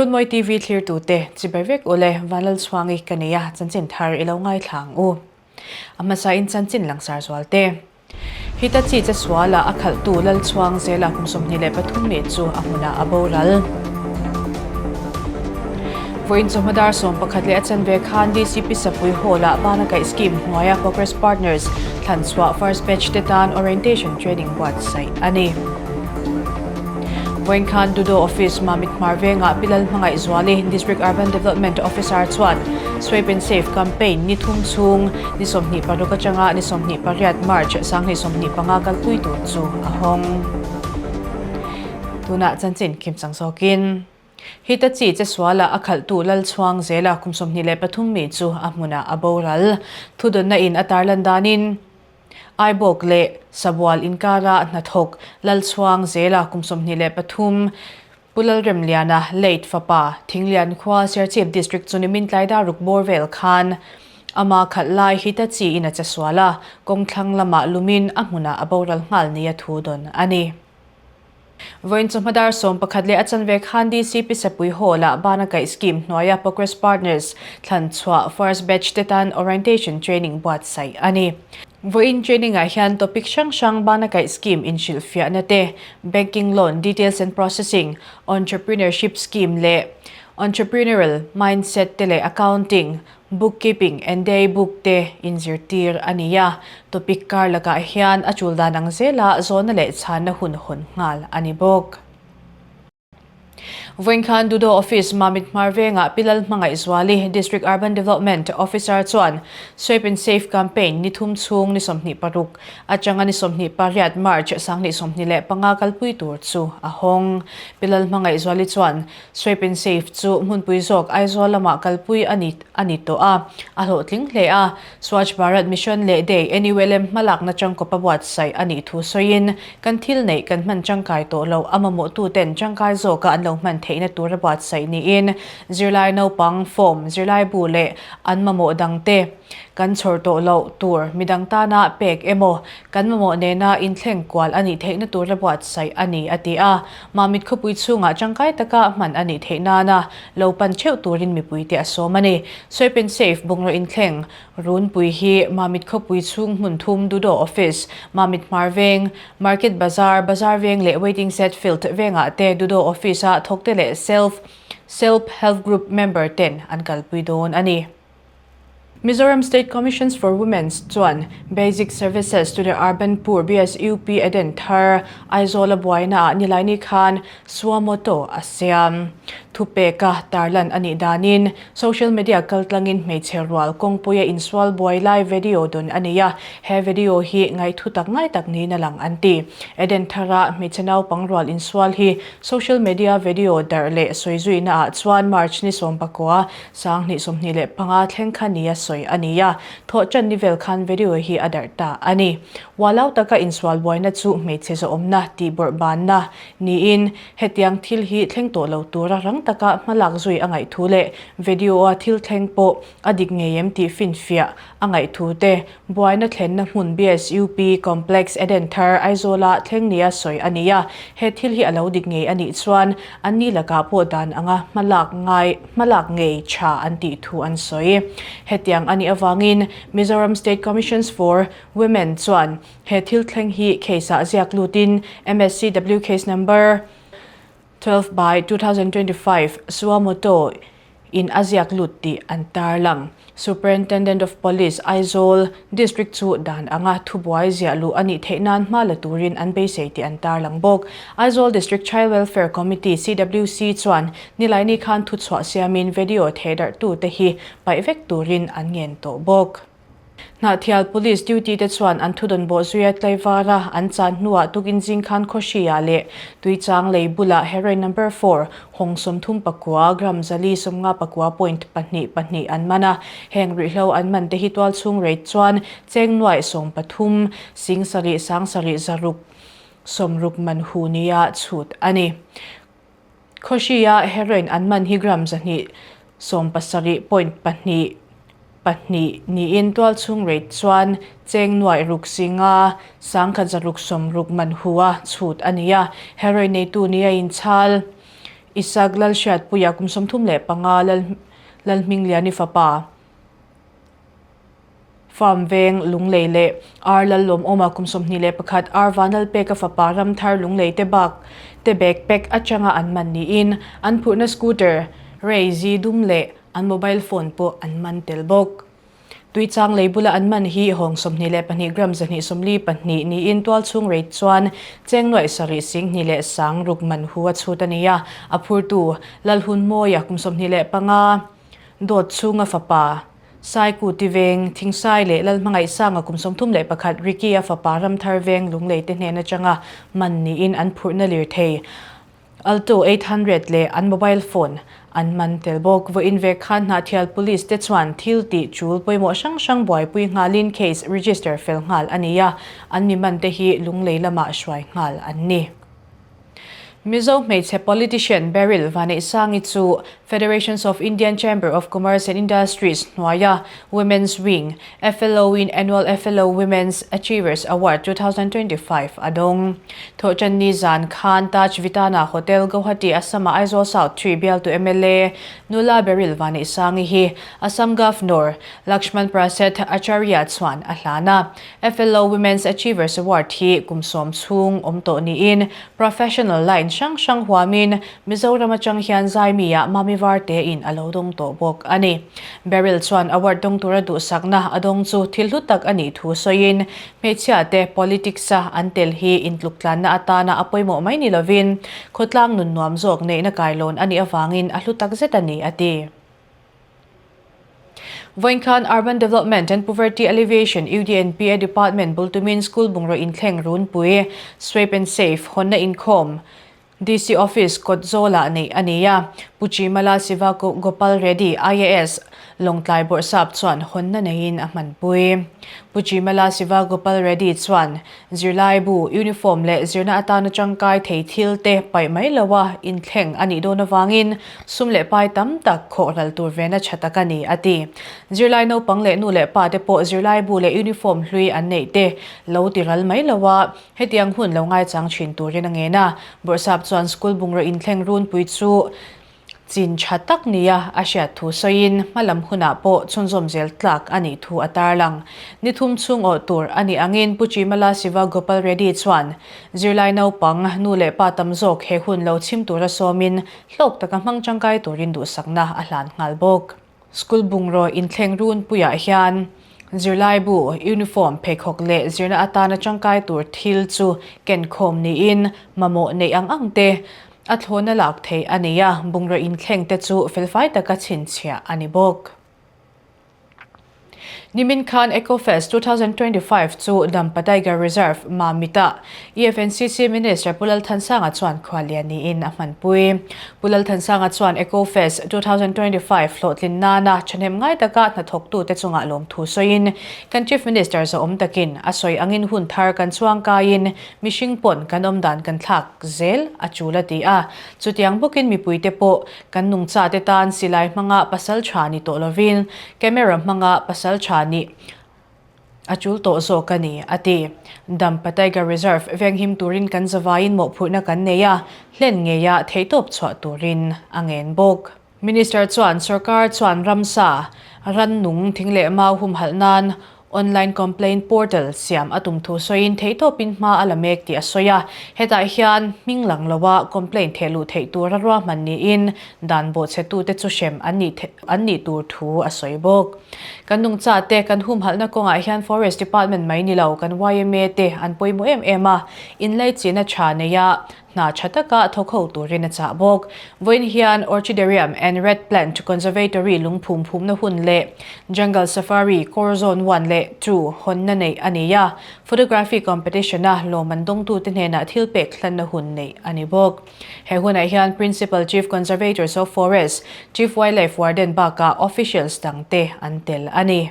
Runmawi TV thlirtute chibai vek ule Vanlalchhuangi ka nei a, chanchin thar i lo ngaithla ang u. A hmasain chanchin langsar zual te. Hitachi che suala a khalhtu Lalchhuang Zela kum 23 mi chu a hmunah a boral. Vawiin chawhma dar 11 leh a chanve khan DCP Sapui Hall-ah Bana Kaih Scheme hnuaia Progress Partners thlanchhuah First Batch te tan Orientation Training buatsaih a ni. Vawiin khan Dudo Office Mamit Hmar Vengah Pi Lalhmangaih Zuali, District Urban Development Officer chuan Swipe and Save Campaign ni thum chhung ni 26 atanga ni 28 March 2025 kalpui tur chu a hawng. Tunah chanchin kimchang zawkin Hitachi che suala a khalhtu Lalchhuang Zela kum 23 mi chu a hmunah a boral. Thudawnna in a tarlan danin Aibawk leh Sabual inkara hnathawk Lalchhuang Zela kum 23 Pu Lalremliana late fapa Thinglian khua Serchhip District chu nimin tlaidar ruk bawr vel khan ama khalh lai Hitachi in a che sual a, kawng thlang lamah lumin a hmunah a boral nghal nia thu dawn a ni. Vawiin chawhma dar 11 leh a chanve khan DCP Sapui Hall-ah Bana Kaih Scheme hnuaia Progress Partners thlanchhuah First Batch te tan Orientation Training buatsaih a ni. Vawiin training-ah hian topic hrang hrang Bana Kaih Scheme inhrilhfiahna te, Banking Loan Details and Processing, Entrepreneurship Scheme leh Entrepreneurial Mindset te leh Accounting, Bookkeeping and Day Book te inzirtir a ni a. Topic kar lakah hian a tul dan ang zela zawhna leh chhanna hun hawn nghal a ni bawk. Vawiin khan Dudo Office Mamit Hmar Vengah Pi Lalhmangaih Zuali, District Urban Development Officer chuan Swipe and Save Campaign ni thum chhung ni 26 atanga ni 28 March 2025 kalpui tur chu a hawng. Pi Lalhmangaih Zuali chuan Swipe and Save chu hmunpui zawk Aizawl lamah kalpui a ni a ni tawh a, a hlawhtling hle a. Swachh Bharat Mission leh Day NULM hmalakna tangkawpa buatsaih a nih thu sawiin, kan thil neih kan hman tangkai tawh loh a mamawhtuten tangkai zawka an lo hman theihna tura buatsaih niin zirlai naupang form, zirlai bu leh an mamawh dangte kan chhawr tawh loh tur midang tana pek emaw kan mamawh nena inthleng kual a nih theihna tura buatsaih a ni, a ti a. Mamit khawpui chhungah tangkai taka hman a nih theih nana lo pan theuh turin mipuite a sawm a ni. Swipe and Save bungraw inthleng runpui hi Mamit khawpui chhung hmun thum Dudo Office, Mamit Hmar Veng, Market Bazar, Bazar Veng leh Waiting Shed Field vengah te Dudo Office-a thawkte leh Self Selp Help Group member ten an kalpui dawn a ni. Mizoram State Commissions for Women's chuan Basic Services to the Urban Poor, BSUP, Eden thar Aizawl a buaina ah Nilaini khan Suamoto a siam. Thupeka tarlan a nih danin social media kaltlangin hmeichhe rual kawngpuia insual buai lai video dawn a nei a, he video hi ngaihthu tak ngai tak niin a lang an ti. Eden thara hmeichhe naupang rual insual hi social media video darh leh sawizuina ah chuan March ni 19 2025 thleng kha nia sawi a ni a, thawh tan ni vel khan video hi a darh ta a ni. Ualau taka insual buaina chu hmeichhe zawhawmna tih bawrh banna niin hetiang thil hi thleng tawh lo tura rang taka hmalak zui a ngaih thu leh video-a thil thleng pawh a dik ngei em tih finfiah a ngaih thu te buaina thlenna hmun BSUP Complex Eden Thar Aizawla thleng nia sawi a ni a, he thil hi a lo dik ngei a nih chuan anni lakah pawh dan anga hmalak ngai hmalak ngei tha an tih thu an sawi. Hetiang a nih avangin Mizoram State Commissions for Women chuan he thil thleng hi case-ah ziak lutin MSCW Case Number 12 by 2025 Suamoto in a ziak lut tih an tarlang. Superintendent of Police, Aizawl District chu dan anga thubuai ziah luh a nih theih nan hma la turin an beisei tih an tarlang bawk. Aizawl District Child Welfare Committee, CWC, chuan Nilaini khan thuchhuah siamin video thehdarhtute hi paih vek turin an ngen tawh bawk. Hnahthial Police duty te chuan an thudawn bawh zuia tlaivara an chan hnuah tukin zing khan Khawhria leh Tuichang lei bulah heroin number four hawng 39 gram 459 point pahnih pahnih an man a. Heng ruihhlo an man te hi tualchhung rate chuan cheng nuaih 13 sing sarih sang sarih zaruk sawmruk man hu nia chhut a ni. Khawhria heroin an man hi gram 270 point pahnih pahnih niin tualchhung rate chuan cheng nuaih ruk singa sang khat zaruk sawmruk man hu a chhut a ni a. Heroin neitu nia inchhal. Isak Lalhriatpuia kum 35 Lal Lalhmingliani fapa Farm veng Lunglei leh Ar Lallawmawma kum 21 Ar Vanlalpeka fapa Ramthar Lunglei te bak te bag pack atanga an man niin an phurhna scooter Ray zi dum leh an mobile phone pawh an man tel bawk. Tuichang lei bula an man hi hawng 22 gram 142 niin tualchhung rate chuan cheng nuaih sarih sing hnih leh sang ruk man hu a chhut a ni a, a phurtu Lalhunmawia kum 25 dawt chhunga fapa Saikuti veng Thingsai leh Lalhmangaihsanga kum 31 Ricky-a fapa Ramthar veng Lunglei te hnen atanga man niin an phurhna lirthei Alto 800 leh an mobile phone an man tel bawk. Vawiin ve khan Hnahthial Police te chuan thil tih tul pawimawh hrang hrang buaipui nghalin case register fel nghal a ni a, an mi man te hi Lunglei lamah hruai nghal an ni. Mizo hmeichhe politician Beryl Vaneihsangi chu Federations of Indian Chamber of Commerce and Industries hnuaia Women's Wing, FLO in Annual FLO Women's Achievers Award 2025 a dawng. Thawhṭanni zan khan Taj Vitana Hotel, Guwahati, Assam-ah Aizawl South 3 bialtu mla Nula Beryl Vaneihsangi hi Assam Governor Lakshman Prasad Acharya chuan a hlan a. FLO Women's Achievers Award hi kum sawm chhung awm tawh niin professional line hrang hrang huamin Mizoram atang hian Zaimi-ah Mami Varte-in a lo dawng tawh bawk a ni. Beryl chuan award dawng tura duhsakna a dawng chu thil hlu tak a nih thu sawiin hmeichhia te politics-a an tel hi intluktlanna atana a pawimawh mai ni lovin khawtlang nun nuam zawk neihna kailawn a nih avangin a hlu tak zet a ni a ti. Vawiin khan Urban Development and Poverty Alleviation, UDNPA, Department bul tumin School bungraw inthleng runpui, Sweep and Save, hawnna inkhawm DC Office kawt zawlah neih a ni a. Pu Chimala Siva Gopal Reddy, IAS, Lawngtlai Bawrhsap chuan hawnna neiin a hmanpui. Pu Chimala Siva Gopal Reddy chuan Zirlaibu, uniform leh zirna atana tangkai thei thil te paih mai loa inthleng a nih dawn avangin sum leh pai tam tak khawhral tur vena tha tak a ni, a ti. Zirlai naupang leh nu leh pa te pawh zirlaibu leh uniform hlui an neih te lo ti ral mai loa hetiang hun lo ngaichang thin turin a ngen a. Bawrhsap chuan school bungraw inthleng runpui chu Chin tha tak nia a hriat thu sawiin hmalam hunah pawh chhunzawm zel tlak a nih thu a tarlang. Ni thum chhung awh tur a nih angin Pu Chimala Siva Gopal Reddy chuan zirlai naupang, nu leh pa tam zawk he hun lo chhim tura sawmin hlawk taka hmang tangkai turin duhsakna a hlan nghal bawk. School bungraw inthleng runpuiah hian zirlaibu, uniform, pheikhawk leh zirna atana tangkai tur thil chu kenkhawm niin mamawh neih ang ang te a thlawna lak theih a ni a, bungraw inthleng te chu felfai taka chhinchhiah a ni bawk. Nimin khan Ecofest 2025 chu Dampa Tiger Reserve, Mamit-ah EFNCC Minister Pu Lalthansanga chuan khuallian niin a hmanpui. Pu Lalthansanga chuan Ecofest 2025 hlawhtlin nana thahnem ngai taka hnathawktute chungah lawmthu sawiin, Kan Chief Minister zahawm takin a sawi angin hun thar kan chuang kaiin mihring pawn kan awmdan kan thlak zel a tul a ti a. Chutiang bawkin mipuite pawh Kan nungcha te tan silai hmanga pasal tha ni tawh lovin camera hmanga pasal tha nih a tul tawh zawk a ni, a ti. Dampa Tiger Reserve venghim turin kan zavaiin mawhphurhna kan nei a, hlen ngeia theihtawp chhuah turin a ngen bawk. Minister chuan sorkar chuan ramsa, rannung, thing leh mau humhalh nan Online complaint portal siam a tum thu sawiin theihtawpin hma a la mek tih a sawi a, hetah hian hming lang loa complaint theh luh theih tura ruahman niin dan bawhchhetute chu hrem an nih an nih tur thu a sawi bawk. Kan nungcha te kan humhalhna kawngah hian Forest Department mai ni lo kan yma te an pawimawh em em a, inlaichinna tha neia Hna tha taka thawk ho turin a chah bawk. Vawiin hian Orchidarium and Red Plant Conservatory lungphum phumna hun leh Jungle Safari Core Zone 1 leh 2 hawnna neih a ni a, Photography Competition-a lawmman dawngtute hnenah thil pek hlanna hun neih a ni bawk. He hunah hian Principal Chief Conservators of Forest, Chief Wildlife Warden bakah officials dangte an tel a ni.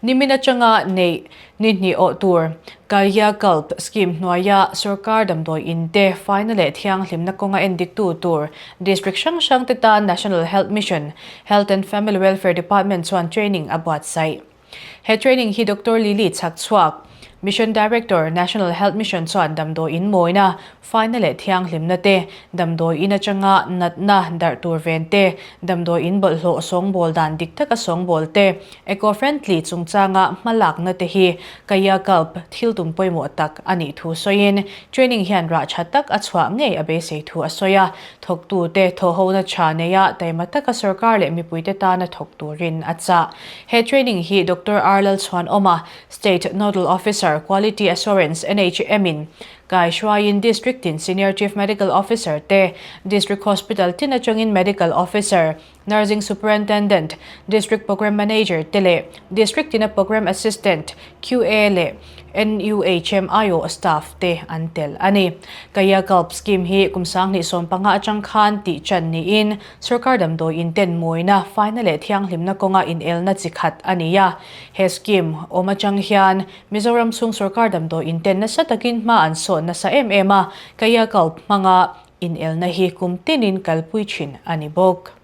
Nimin atanga neih ni hnih awh tur Kayakalp Scheme hnuaia sorkar damdawi in te faina leh thianghlimna kawnga endiktu tur District hrang hrang te tan National Health Mission, Health and Family Welfare Department chuan training a buatsaih. He training hi Doctor Lily Chhakchhuak. Mission Director, National Health Mission chuan damdawi in mawina, faina leh thianghlimna te, damdawi in atanga natna darh tur ven te, damdawi in bawlhhlawh sawngbawl dan dik taka sawngbawl te, eco-friendly chungchanga hmalakna te hi Kayakalp thil tum pawimawh tak a nih thu sawiin training hian rah tha tak a chhuah ngei a beisei thu a sawi a, thawktute thawhhona tha neia taima taka sorkar leh mipuite tana thawk turin a chah. He training hi Doctor R Lalchhuanawma, State Nodal Officer, Quality Assurance, NHM in kai hruaiin District tin Senior Chief Medical Officer te, District Hospital tin atangin Medical Officer, Nursing Superintendent, District Programme Manager te leh District tina Programme Assistant, QA leh NUHM aiawh staff te an tel a ni. Kayakalp Scheme hi kum 2015 atang khan tih chan niin Sorkar damdawi in ten mawina, faina leh thianghlimna kawnga inelna chi khat a ni a. He scheme awm atang hian Mizoram chhung sorkar damdawi in ten nasa takin hma an sawn nasa em em a, Kayakalp hmanga inelna hi kum tinin kalpui thin a ni bawk.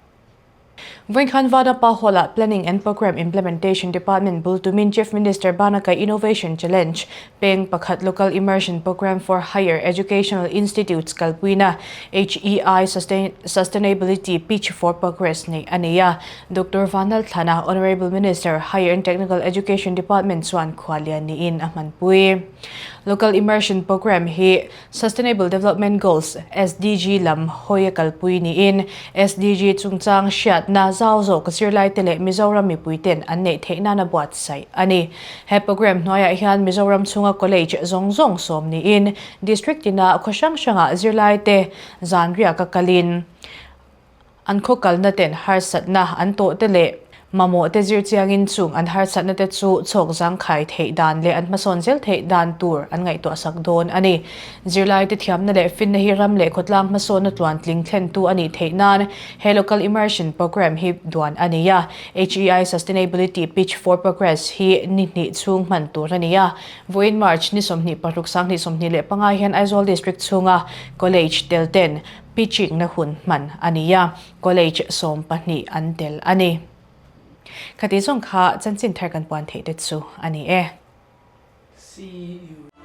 Vawinkhan Vanapa Hall-ah Planning and Programme Implementation Department bul tumin Chief Minister Banaka Innovation Challenge peng pakhat Local Immersion Programme for Higher Educational Institutes kalpuina HEI Sustainability Pitch for Progress neih a nei a. Doctor Vanal Thlana, Honourable Minister, Higher and Technical Education Department chuan khuallian niin a hmanpui. Local Immersion Programme hi Sustainable Development Goals, SDG, lam hawi a kalpui niin SDG chungchang hriatna zau zawk zirlaite leh Mizoram mipuiten an neih theih nana buatsaih a ni. He programme hnuaiah hian Mizoram chhunga college zawng zawng sawm niin district tina khaw hrang hrangah zirlaite zan riaka kalin An khaw kalna ten harsatna an tawh te leh mamawh te zir chiangin chung an harsatna te chu chhawk zangkhai theih dan leh an hmasawn zel theih dan tur an ngaihtuah sak dawn a ni. Zirlai te thiamna leh finna hi ram leh khawtlang hmasawnna tluantling thlentu a nih theih nan he Local Immersion Programme hi duan a ni a. HEI Sustainability Pitch for Progress hi ni hnih chhung hman tur a ni a. Vawiin March ni 26 2025 hian Aizawl District chhunga College tel ten Pitching-na hun hman a ni a, college 12 an tel a ni. Khati zawng kha chanchin thar kan puan theih te chu a ni e. See you.